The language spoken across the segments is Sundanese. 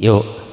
Yuk.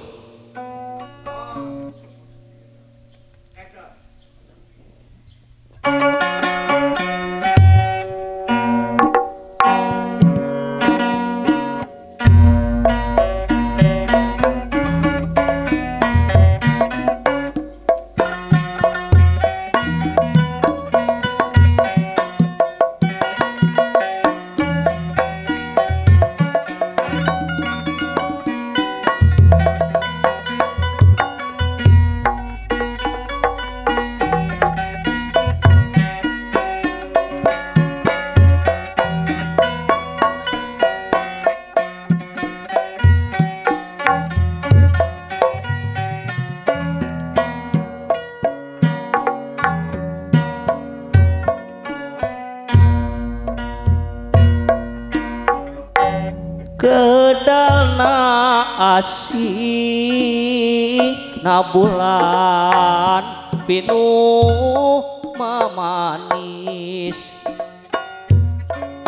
Asih na bulan pinuh mamanis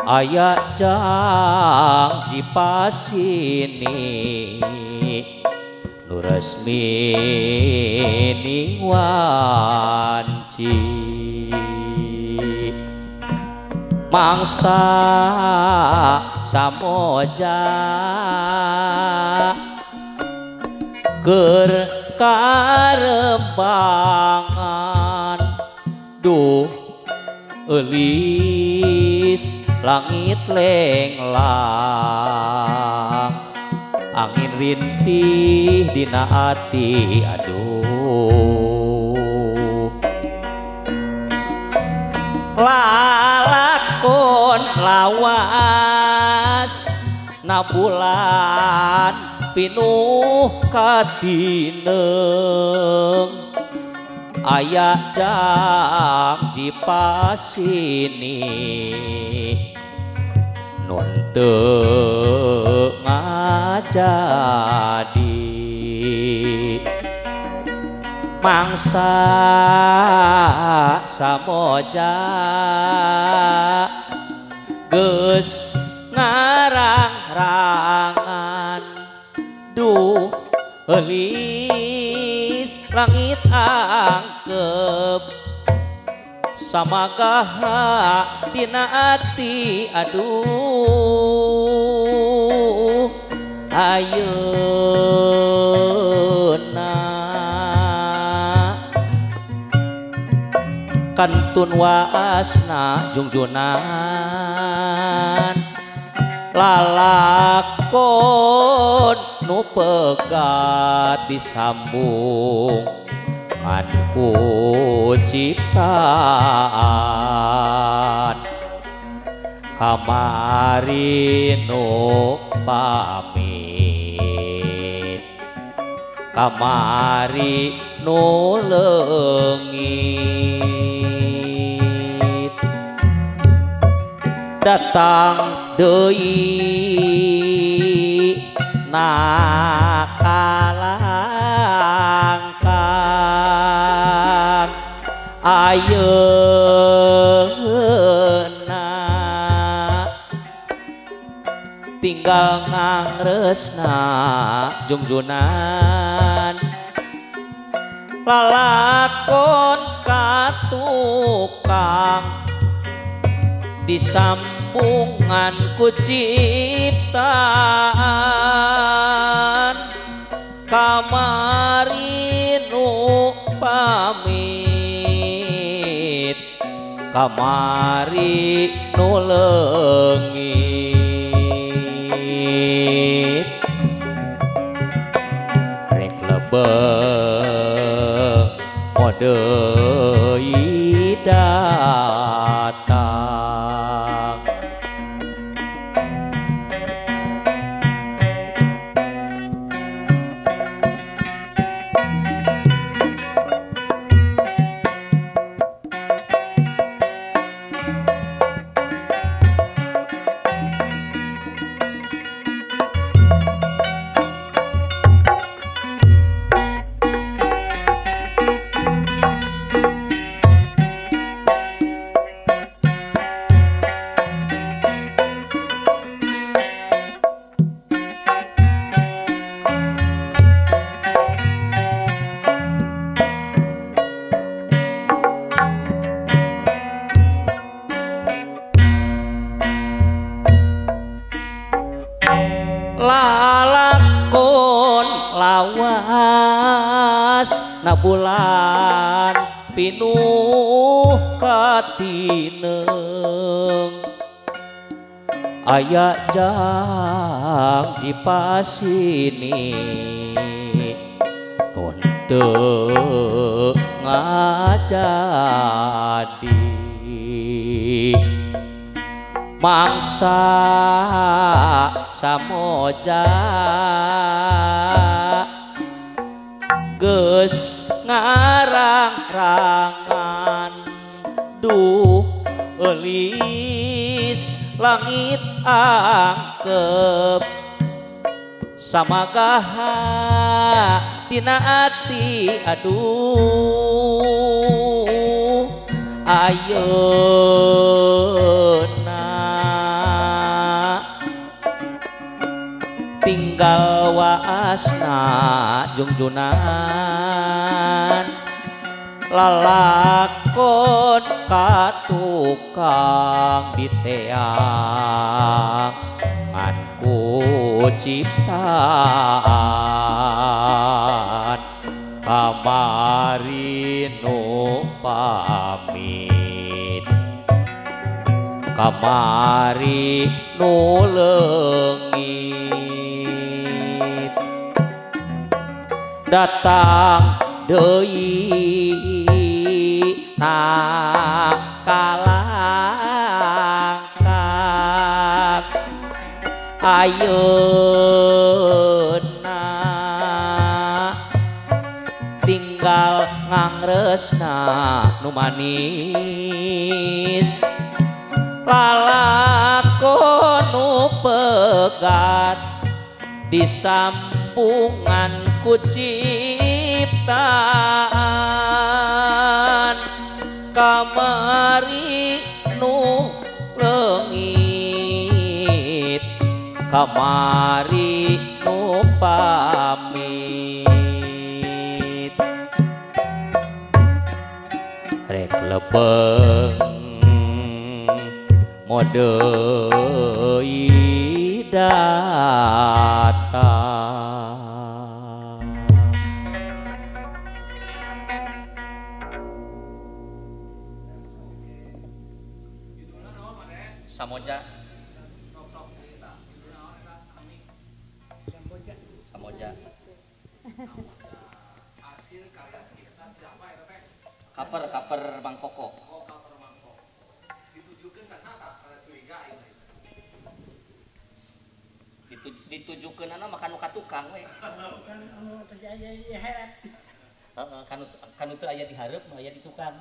aya janji pasini nu resmi ning wanci mangsa samoja keur karembangan duh eulis langit lenglang angin rintih dina ati aduh lalakon lawas na bulan pinuh katineung aya janji pasini nun teu ngajadi mangsa samoja geus ngarang-rangan duh eulis langit angkep samagaha dina ati aduh ayeuna kantun waasna jungjunan lalakon nu pegat disambung ngan ku ciptaan kamari nu pamit kamari nu leungit datang deui nakalangkang ayeuna tinggal ngangresna jungjunan lalakon ka tukang disambungan ku ciptaan kamari nu pamit kamari nu leungit rek lebeh modeui datang. Lalakon lawas na bulan pinuh katineng aya janji pasini untuk ngajadi mangsa samoja geus ngarang-rangan duh eulis langit angkep samagaha dina ati aduh ayeuna tinggal waasna jungjunan lalakon ka tukang diteang ngan ku ciptaan kamari nu pamit kamari nu leungit datang deui na kalangkang ayeuna tinggal ngangresna nu manis lalakon nu pegat disampungan ku ciptaan kamari nu leungit kamari nu pamit rek lebeng mode datang. Samoja. Samoja. Kaper kaper Bang Koko. Oh, kaper Bang Koko. Ditujukeun ka saha tah curiga ieu. Ditujukeunana mah kanu ka tukang we. Kan anu teu aya di hareup. Heeh, kanu teu aya di hareup mah aya di tukang.